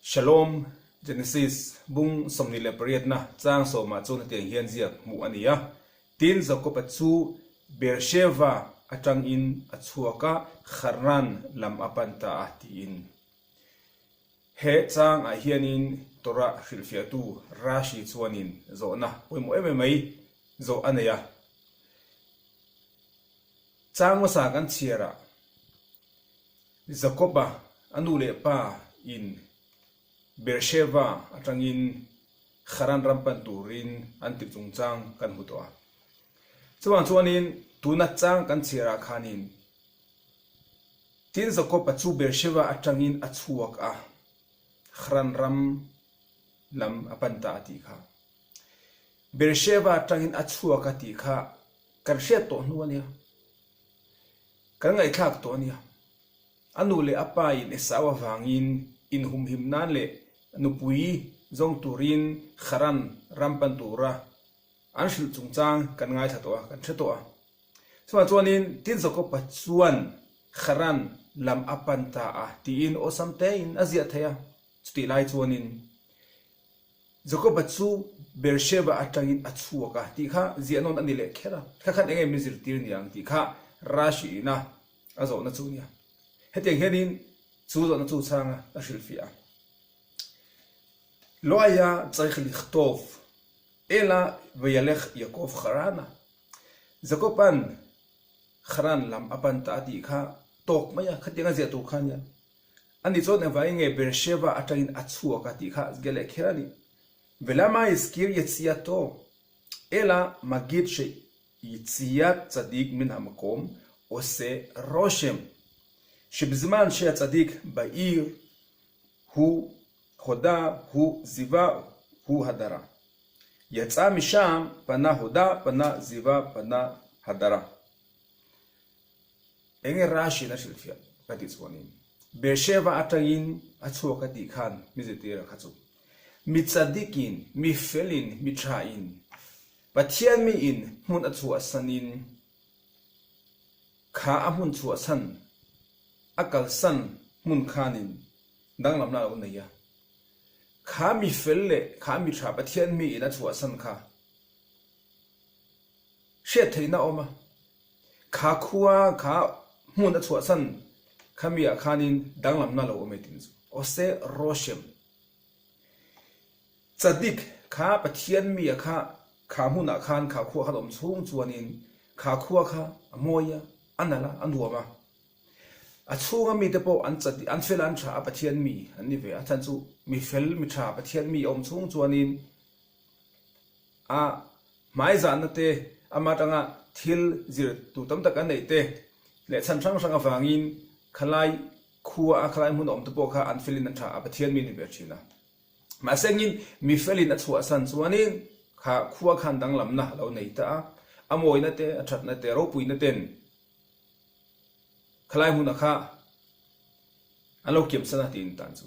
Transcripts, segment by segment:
Shalom, Genesis bung 28na chang sawmah chuan hetiang hian ziak hmuh a ni a, Tin, Jakob-a chu Beersheva atangin a chhuak a, Haran lam a pan ta a, tiin. He changah hianin Torah hrilhfiahtu Rashi chuanin zawhna pawimawh em em mai zawh a nei a. Chang hmasa kan chhiarah Jakob-a a nu leh pa in Beersheva atangin Haran ram pan turin an tirh chungchang kan hmu tawh a. Chuvang chuanin tuna chang kan chhiarah khanin Tin Jakob-a chu Beersheva atangin a chhuak a, Haran ram lam a pan ta a tih kha. Beersheva atangin a chhuak a tih kha kan hriat tawh hnu a nia. Kan ngaihthlak tawh a nia. A nu leh a pa in Esau avangin inhumhim nan leh nupui zawng turin Haran ram pan tura an hrilh chungchang kan ngaithla tawh a, kan hre tawh a. Chuvang chuanin tin Jakob-a chuan Haran lam a pan ta a tiin awlsam tein a ziah thei a. Chutih lai chuanin Jakob-a chu Beersheba atangin a chhuak a tih kha ziah nawn a ni leh kher a. Kha khan enge min zirtir ni ang tih kha Rashi ina a zawhna chu a nia. Hetiang hianin chu zawhna chu chhanga a hrilhfiah a. Lo haya tzarich lichtov ela vayalech Yaakov Harana. Jakob-a'n Haran lam a pan ta a tih kha tawk mai a, khatiang a ziah tur kha a nia. Ani chuan engvangin nge Beersheba atangin a chhuak a tih kha ziah leh kher a ni. Velama izkir yetziato ela magid she yitziat tzadik min hamakom ose roshem shebizman she hatzadik ba'ir hu hoda hu ziva hu hadara yatsa misham pana hoda pana ziva pana hadara. Enge Rashi-in a hrilhfiah ka tih chuanin, Beersheba atangin a chhuak a tih khan mi zirtir a kha chu. Mi chadikin, mi felin, mi thain, Pathian miin hmun a chhuahsanin kha a hmun chhuahsan, a kalsan hmun khanin danglamna a lo nei a. Kha mi fel leh kha mi tha Pathian miin a chhuahsan kha hriat theihna a awm a. Kha khua kha hmun a chhuahsan khami ah khanin danglamna lo awm e tin chu. Ose Roshem. Chadik kha Pathian mi a kha kha hmun ah khan kha khua khan awm chhung chuanin kha khua kha a mawi a, a nalh a, a nuam a. A chhunga mite pawh an chadik an fel a an tha a Pathian mi an ni ve a. Chhan chu mi fel mi tha Pathian mi a awm chhung chuanin A hmaizahna te, ama atanga thil zir tur tam tak an neih te leh chhan hrang hrang avangin khalai khua a khalai hmun a awm te pawh kha an felin an tha a, Pathian mi a ni ve thin a. Mahse engin mi felin a chhuahsan chuanin kha khua khan danglamna a lo nei ta a, a mawina te, a thatna te, ropuina ten khalai hmunah kha an lo kiamsan a tiin tan chu.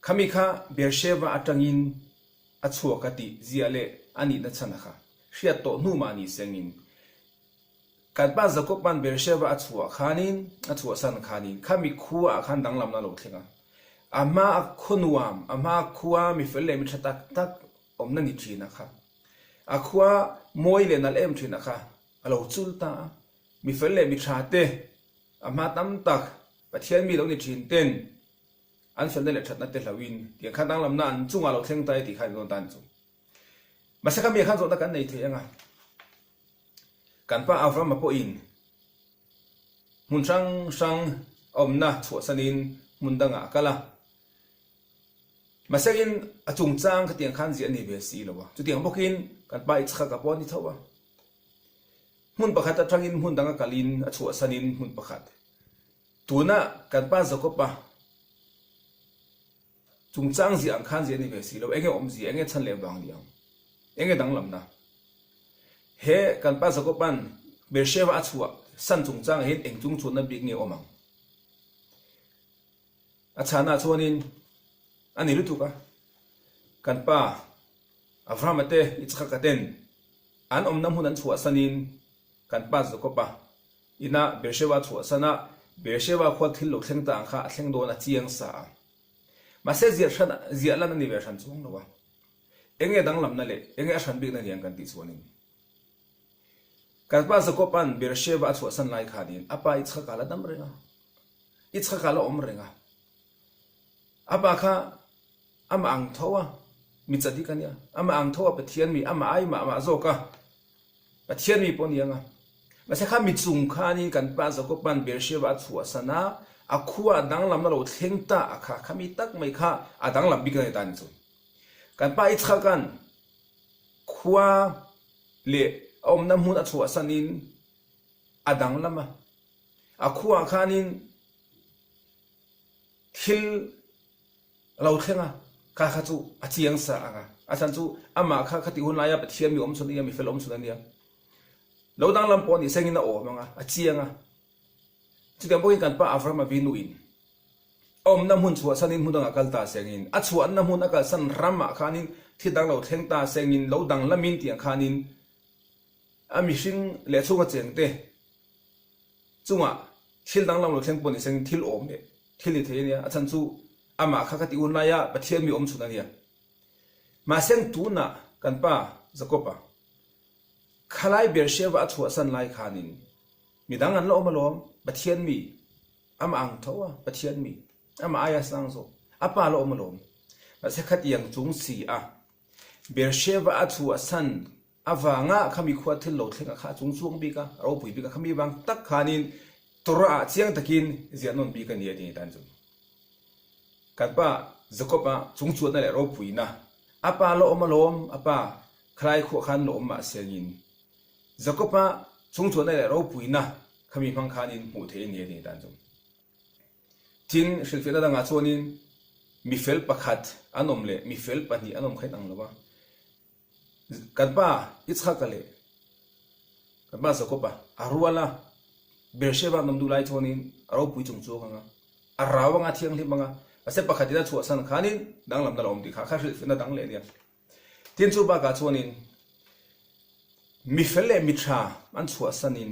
Khami kha Beersheba atangin a chhuak a tih ziah leh a nihna chhan a kha hriat tawh hnu mah ni sengin kan pa Jakob-a'n Beersheba a chhuah khanin a chhuahsan khanin khami khua ah khan danglamna a lo thleng a. A hma a khaw nuam, a hma a khua mi fel leh mi tha tak tak awmna ni thin a kha. A khua mawi leh nalh em thin a kha a lo chul ta a. Mi fel leh mi tha te a hma tam tak Pathian mi lo ni thin ten An felna leh thatna te hlauhin tiang khan danglamna an chungah lo thleng ta e tih kha an dawn ta an chu. Mahse kha mi khan zawhna kan nei thei anga kan pa Avrahama pawhin hmun hrang hrang a awmna chhuahsanin hmun dangah a kal a. Mahse in a chungchang kha tiang khan ziah a ni ve si lo a. Chutiang bawkin kan pa Yitzhaka pawh a ni tho a. Hmun pakhat atangin hmun dang a kalin a chhuahsanin hmun pakhat Tuna kan pa Jakob-a chungchang ziah ang khan ziah a ni ve si lo, enge awmzia, enge chhan leh vang ni ang, enge danglamna? He kan pa Jakob-a'n Beersheba a chhuah san chungchangah hian eng chungchhuanna bik nge awm ang? A chhanah chuanin a ni lutuk a, kan pa Avrahama te, Yitzhaka ten an awmna hmun an chhuah sanin kan pa Jakob-a Inah Beersheba chhuahsan a, Beersheba khua thil lo thleng ta ang kha a thleng dawn a chiang sa a. Mahse ziah hran ziah lan a ni ve hran chuang lo a. Enge danglamna leh enge a hran bikna niang kan tih chuanin kan pa Jakob-a'n Beersheba a chhuahsan lai khanin a pa Ichhaka la dam reng a, Ichhaka la awm reng a. A pa kha amah ang tho a, mi chadik a nia, amah ang tho a Pathian mi, amah ai mah mah zawk a, Pathian mi pawh a ni ang a. Mahse kha mi chung khanin kan pa Jakob-a'n Beersheba a chhuahsan a, a khua a danglamna lo thleng ta a kha, kha mi tak mai kha a danglam bik a ni ta ni chu. Kan pa Ichhaka'n khua leh a awmna hmun a chhuahsanin a danglam a, a khuaah khanin thil a lo thleng a, kha kha chu a chiang sa ang a, a chhan chu amah kha khatih hun laia Pathian mi awm chhun a nia, mifel awm chhun a nia. Lo danglam pawh nih sengin a awm ang a, a chiang a. Chutiang bawkin kan pa Avraham Avinu-in a awmna hmun chhuahsanin hmun dangah kal ta sengin, a chhuahna hmun a kalsan ramah khanin thil dang lo thleng ta sengin, lo danglamin tiang khanin a mihring leh chhunga chengte chungah thil danglam lo thleng pawh ni sengin thil awm leh thil ni thei a nia. A chhan chu amah kha ka tih hun laia Pathian mi awm chhun a nia. Mahse tunah kan pa Jakob-a khalai Beersheba a chhuahsan lai khanin Midang an la awm alawm, Pathian mi, amah ang tho a, Pathian mi, amah aia sang zawk, a pa la awm alawm. Mahse khatiang chung si a, Beersheba a chhuahsan avanga khami khua thil lo thleng a kha a chung chuang bik a, a ropui bik a, khami vang tak khanin Torah ah chiang takin ziah nawn bik a ni a ti tan chu. Kan pa Jacob-a chung chuanna leh ropuina, a pa la awm alawm, a pa khalai khuah khan la awm mahsengin Jakob-a chungchuanna leh ropuina khami hmang khanin hmuh theih a ni a ti dan chu. Tin, hrilhfiahna dangah chuanin mifel pakhat an awm leh mifel pahnih an awm kha in ang lo a. Kan pa Yitzhaka leh kan pa Jakob-a a rual a, Beersheba an awm duh lai chuanin a ropui chung chuang ang a, a rau anga thianghlim anga, mahse pakhatin a chhuahsan khanin danglamna la awm tih kha kha hrilhfiahna dang leh a nia. Tin chu bakah chuanin mi fel leh mi tha an chhuahsanin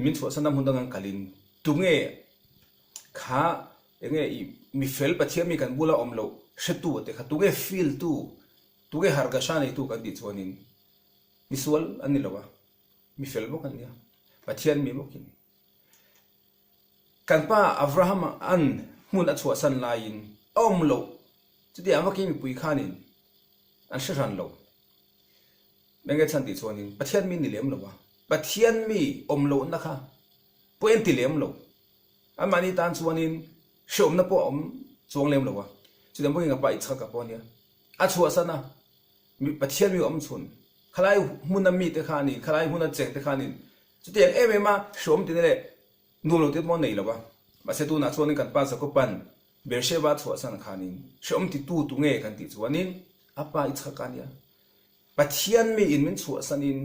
min chhuahsan a hmun dang an kalin tunge kha enge i mi fel Pathian mi kan bula awm loh hretu te kha tunge feel tu tunge hargasha neitu kan tih chuanin misual an ni lo a mi fel bawk an nia Pathian mi bawkin Kan pa Avraham an hmun a chhuahsan laiin a awm loh, chutiang vakin mipui khanin an hre hran lo. Enge chhan tih chuanin Pathian mi ni lem lo a, Pathian mi awm lohna kha pawh en ti lem lo. Anmahni tan chuanin hreawmna pawh a awm chuang lem lo a, chutiang bawkin ka pa Ichhaka pawh a nia, a chhuahsan a, Pathian mi awm chhun, khalai hmuna mite khanin, khalai hmuna chengte khanin Chutiang em em a hreawm tihna leh nuam lo te pawh a nei lo va. Mahse tunah chuanin kan pa Jakoban Beersheba a chhuahsan khanin hreawm titu tu nge kan tih chuanin a pa Ichhak a nia. Pathian miin min chhuahsanin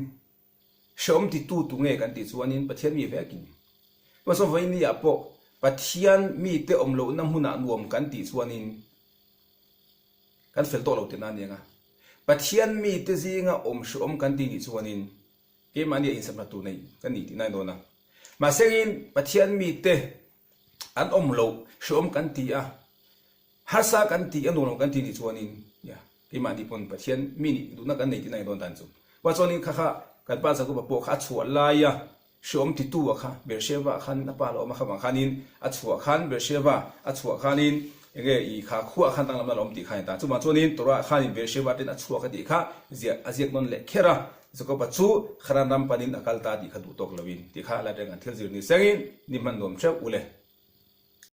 hreawm titu tu nge kan tih chuanin Pathian mi vekin. Mahse vawiini ah pawh Pathian mite awm lohna hmunah nuam kan tih chuanin kan fel tawh lo tihna a ni ang a. Pathian mite zinga awm hreawm kan tih nih chuanin Keimahni a insakna tur nei ka ni tih nai dawn a. Mahsengin Pathian mite an awm loh hreawm kan ti a, harsa kan ti a, nuam lo kan ti nih chuanin ya keimahni pawn Pathian mi nih duhna kan nei tih nai dawn dan chu. Kua chuanin kha kha kan pa Jakoba pawh kha a chhuah laia hreawm titu a kha Beersheba ah khan a pa lo awm a kha vang khanin a chhuah khan Beersheba a chhuah khanin Enge i kha khuah khan danglamna la awm tih kha a ni ta. Chuvang chuanin Torah khanin Beersheba ten a chhuak a tih kha ziah a ziak nawn leh kher a, Jakoba chu Haran ram panin a kal ta tih kha duh tawk loin tih kha la reng an thil zir ni sengin ni hman nuam theuh u le.